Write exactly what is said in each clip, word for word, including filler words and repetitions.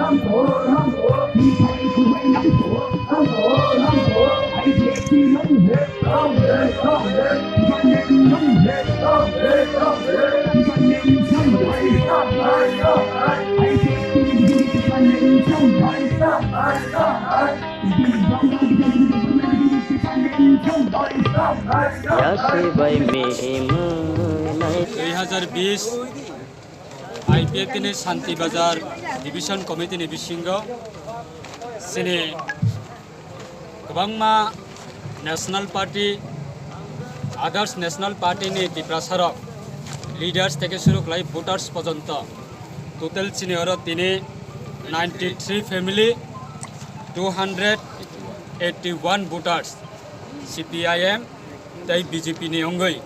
Yasi bai mihimwi nai. Dui hazar bis I P F T ni Shanti Bazar Division Committee ni bisingo chini kwbangma National Party, others National Party ni Tiprasa rok leaders theke shuru khlai voters pojonto total chini oro tini ninety three family, two hundred eighty one voters, C P I M tei B J P ni wngwi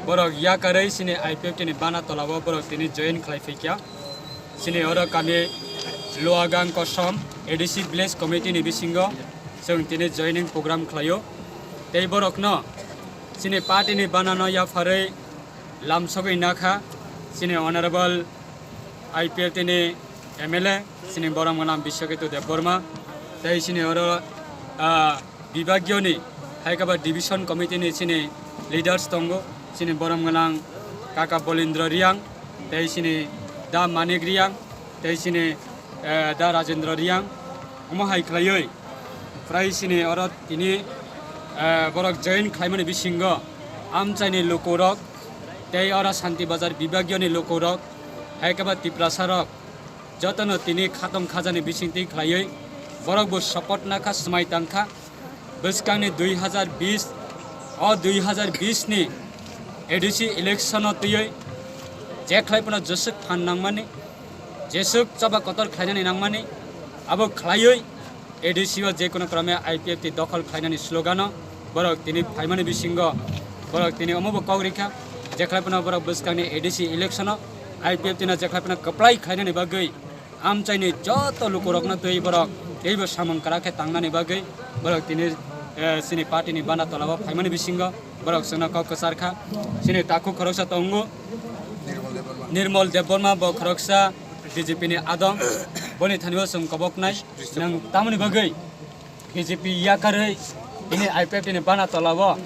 borok yakarwi chini I P F T ni bana tolao borok tini join khlai phaikha. Chini oro kami Luagang Kosom A D C Village Committee ni bisingo chwng tini joining program khlaio. Tei borokno chini party ni banano yapharwi lamsogwi nakha chini Honorable I P F T ni M L A, chini borok mwnam Biswaketu Debbarma, tei chini oro, ah, Bibagyoni, hai khe ba division committee ni chini leaders tongo, chini borom gwnang Kaka Bolindra Riang, tei chini Da Manik Riang, tei chini, eh, Da Rajendra Riang, omo hai khlaiwi, prai chini oro tini, eh, borok join khlaimani bisingo amchaini lukurok, tei oro Shanti Bazar Bibagyoni lukurok, hai khe ba Tiprasa rok, jotono tini khatong khajani bisingtwi khlaiwi borok bo support nakha, swmai tangkha. Bwskangni dui hazar bis, o dui hazar bis ni A D C election o twiwi je khlai phano jeswk phan nangmani, jeswk choba kotor khlainani nangmani, abo khlaiwi A D C o je kono krome I P F T dokhol khlainani slogan o borok tini phaimani bisingo borok tini omo bo kok rikha, je khlai phano borok bwskangni A D C election o I P F T no je khlai phano kwplai khlainani bagwi amchaini joto lukurokno twi borok teibo samung kwrak khe tangnani bagwi borok tini, eh, chini party ni bana tolao phaimani bisingo borok chwngno kok kwchar kha. Chini takhuk khoroksa tongo Nirmal Debbarma, bo khoroksa B J P ni adong, boni thani o chwng koboknai. Nwng tamoni bagwi B J P yakarwi tini I P F T ni bana tolao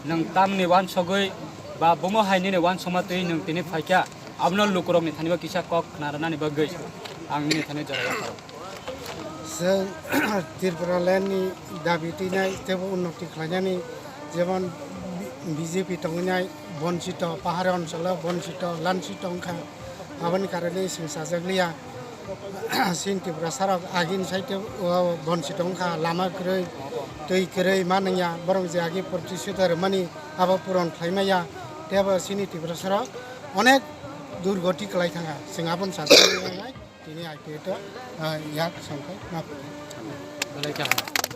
nwng tamni wansogwi ba bomo hai nini wansokma twi nwng tini phaikha, abono lukurokni thani o kisa kok khna rwnani bagwi ang nini thani jora yapharo. Chwng Tripura land ni dabi twinai teibo unnoti khlainani, jemon B J P tongwinai bonchito, pahari oncholo bonchito, lanchito wngkha, aboni karone chwng chajakliya. Chini Tiprasa rok agini side o bonchito wngkha, lama kwrwi, twi kwrwi ma nangya, borok je agi protisuda rwmani abo puron khlai maya, teibo chini Tiprasa rok onek durgoti kwlai thangkha, chwng aboni chajakliya. Tini I P F T o, ah, yak songkha ma. Belai kaham.